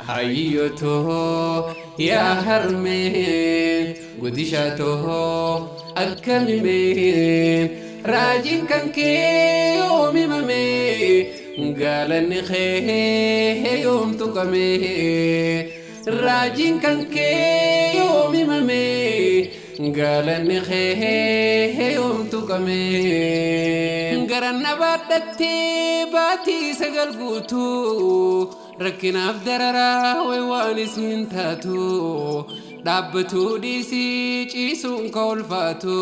Hayyotoo yaa harmee guddishaatoo akkamimee raajiin kan kee yoom himamee gaalanni kee yoom tuqamee raajiin kan kee yoom himamee gaalanni kee yoom tuqamee garan abaadhattee baatii sagal guutuu Rakkinaaf dararaa way waan isiin taatu dhaabbatuu dhiisii ciisuun ka ulfaatu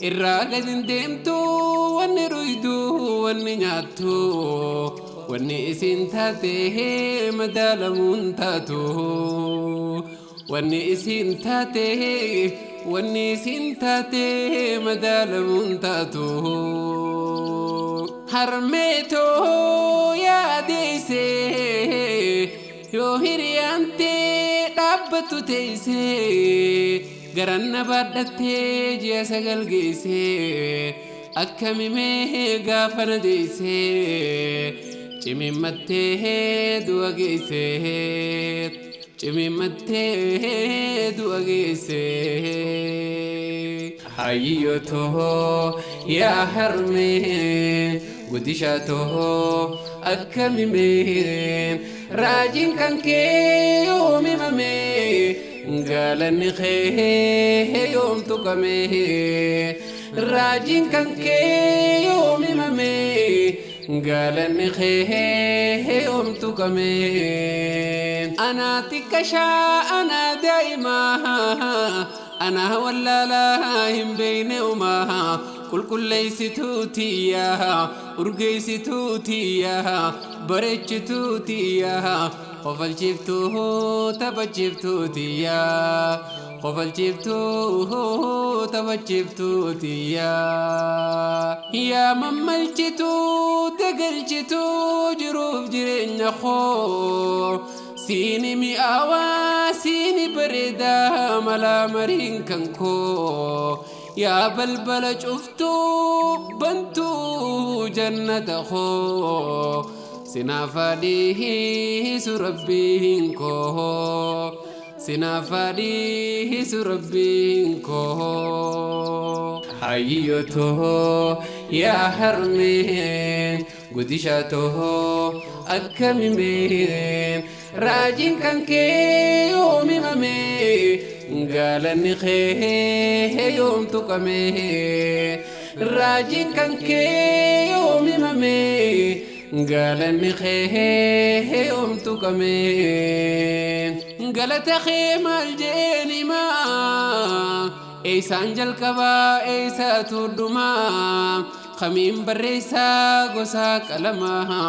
irraa gad hin deemtu wanni dhuydu wanni nyaattu wanni isiin taate madaalamuun taatu wanni isiin taate wanni isiin taate madaalamuun taatu. Harmee too yaadeessee yoo hiriyaan tee dhaabbattu teessee garan na baadhattee ji'a sagal geessee akkamimee gaafa na deessee cimimmattee du'a geessee cimimmattee du'a geessee. Hayyotoo yaa harmee guddishaatoo akkamimee raajiin kan kee yoom himamee gaalanni kee yoom tuqamee raajiin kan kee yoom himamee gaalanni kee yoom tuqamee anaa xiqqashaa anaa daa'imaa Anaa wallaalaa hin beeyne umaa qulqulleeysituu tiyya urgeeysituu tiyya bareechituu tiyya kofalchiiftuu taphachiiftuu tiyya kofalchiiftuu taphachiiftuu tiyya yaa mammalchituu dagalchituu jiruuf jireenya koo Siini mi'aawaa siini bareedaa malaa mariin kan koo yaa balbala cuftuu bantuu jannata koo sinaaf haa dhiisu rabbiin koo sinaaf haa dhiisu rabbiin koo. Hayyotoo yaa harmee Guddishaatoo akkamimee raajiin kan kee yoom himamee gaalanni kee yoom tuqamee raajiin kan kee yoom himamee gaalanni kee yoom tuqamee galata kee maal jeen himaa eeysaan jalqabaa eeysaatu dhumaa Kamiin barreessaa gosaa qalamaa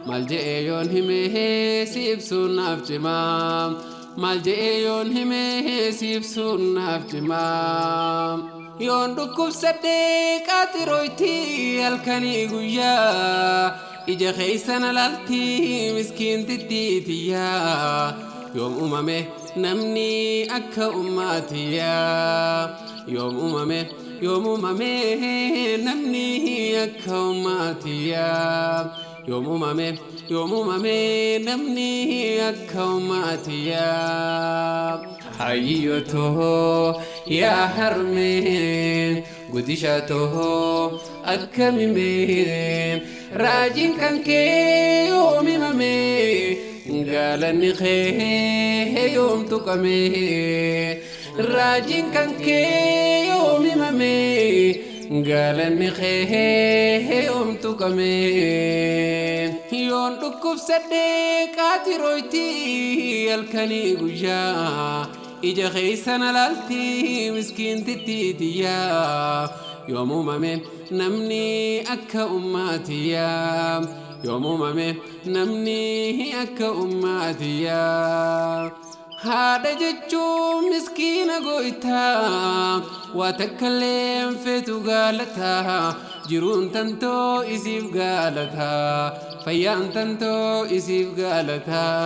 maal je'ee yoon himee si ibsuun naaf cimaa maal je'ee yoon himee si ibsuun naaf cimaa yoon dhukkubsadhee qaaxirooyti halkanii guyyaa ija keessa na laalti miskiintittii tiyyaa yoom uumame namni akka ummaa tiyyaa yoom uumame Yoom uumame namni akka ummaatiyyaa Yoom uumame yoom uumame namni akka ummaatiyyaa Hayyotoo yaa harmee guddishaatoo akkamimee raajiin kan kee yoom himamee gaalanni kee yoom tuqamee Raajiin kan kee yoom himame gaalanni kee yoom tuqame yoon dhukkubsadhe qaaxirooyti halkanii guyyaa ija keessa na laalti miskiintittii tiyyaa yoom uumame namni akka ummaatiyyaa yoom uumame namni akka ummaatiyyaa. Haadha jechuun miskiina gooytaa waa takkallee hin feetu gaalataa jiruun tantoo isiif gaalataa fayyaan tantoo isiif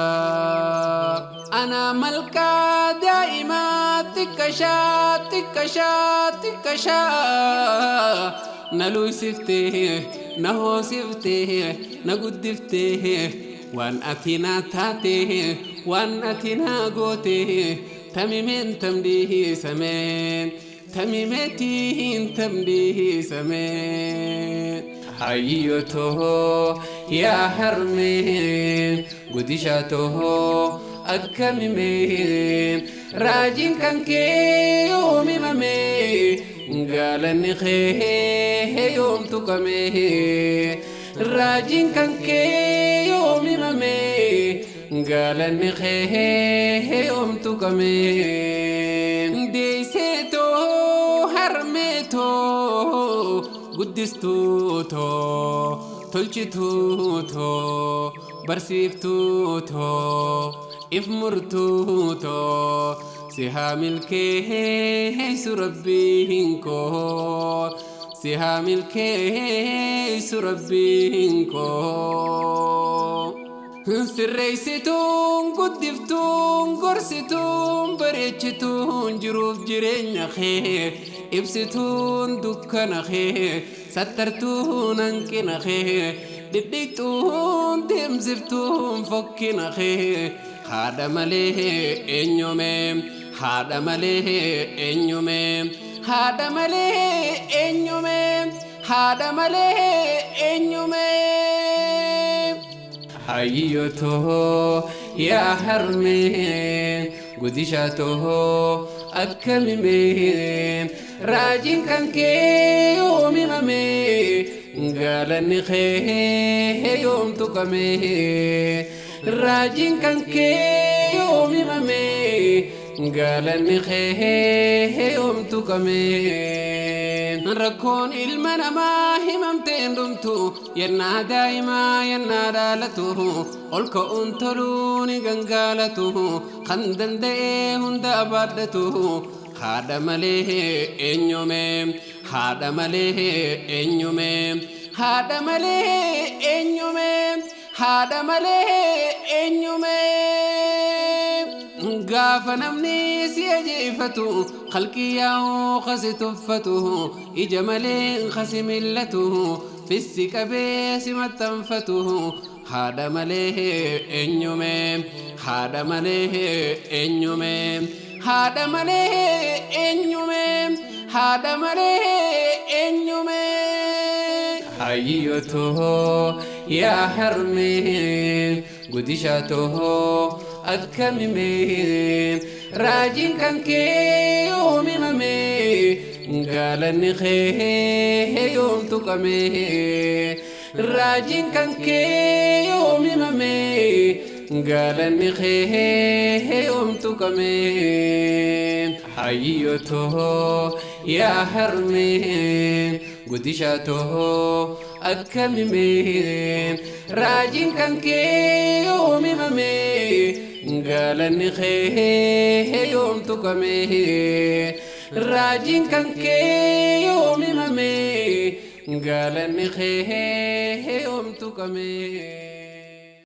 gaalataa. Anaa malkaa daa'imaa xiqqashaa xiqqashaa xiqqashaa na luuysiftee na hoosiftee na guddiftee. Waan ati naa taate, waan ati naa goote, tamimeen tamdhiisame, tamimeetiin tamdhiisame. Hayyotoo yaa harmee, guddishaatoo akkamimee, raajiin kan kee yoom himame, gaalanni kee yoom tuqame, raajiin kan kee yoom himame, gaalanni kee yoom tuqame. Deesseetoo harmeetoo, guddistuutoo, tolchituutoo, barsiiftuutoo, if murtuutoo, si haa milkeessu rabbiin koo, si haa milkeessu rabbiin koo. Sirreessituun, guddiftuun, gorsituun, bareechituun, jiruuf jireenya kee ibsituun, dukkana kee sattartuun, hanqina kee dhidhiqxuun, deemsiftuun fokkina kee. Haadha malee eenyume? Haadha malee eenyume? Haadha malee eenyume? Haadha malee eenyume? Hayyotoo yaa harmee, guddishaatoo akkamimee, raajiin kan kee yoom himame, gaalanni kee yoom tuqame, raajiin kan kee yoom himame, gaalanni kee yoom tuqame. Rakkoon ilma namaa himamteen dhumtu, yennaa daa'imaa yennaa dhaalatu, ol ka'uun toluu ni gangaalatu, kan danda'ee hunda baadhatu. Haadha malee eenyume? Haadha malee eenyume? Haadha malee eenyume? Haadha malee eenyume? Gaafa namni si ajeeffatu, qalqii yaa'uu kasi tuffatu, ija malee kasi millatu, fissi qabee si maxxanfatu. Haadha malee eenyume? Haadha malee eenyume? Haadha malee eenyume? Haadha malee eenyume? Hayyotoo yaa harmee, guddishaatoo akkamimee, raajiin kan kee yoom himame, gaalanni kee yoom tuqame, raajiin kan kee yoom himame, gaalanni kee yoom tuqame. Hayyotoo yaa harmee, guddishaatoo akkamimee, raajiin kan kee yoom himame, gaalanni kee yoom tuqame, raajiin kan kee yoom himame, gaalanni kee yoom tuqame.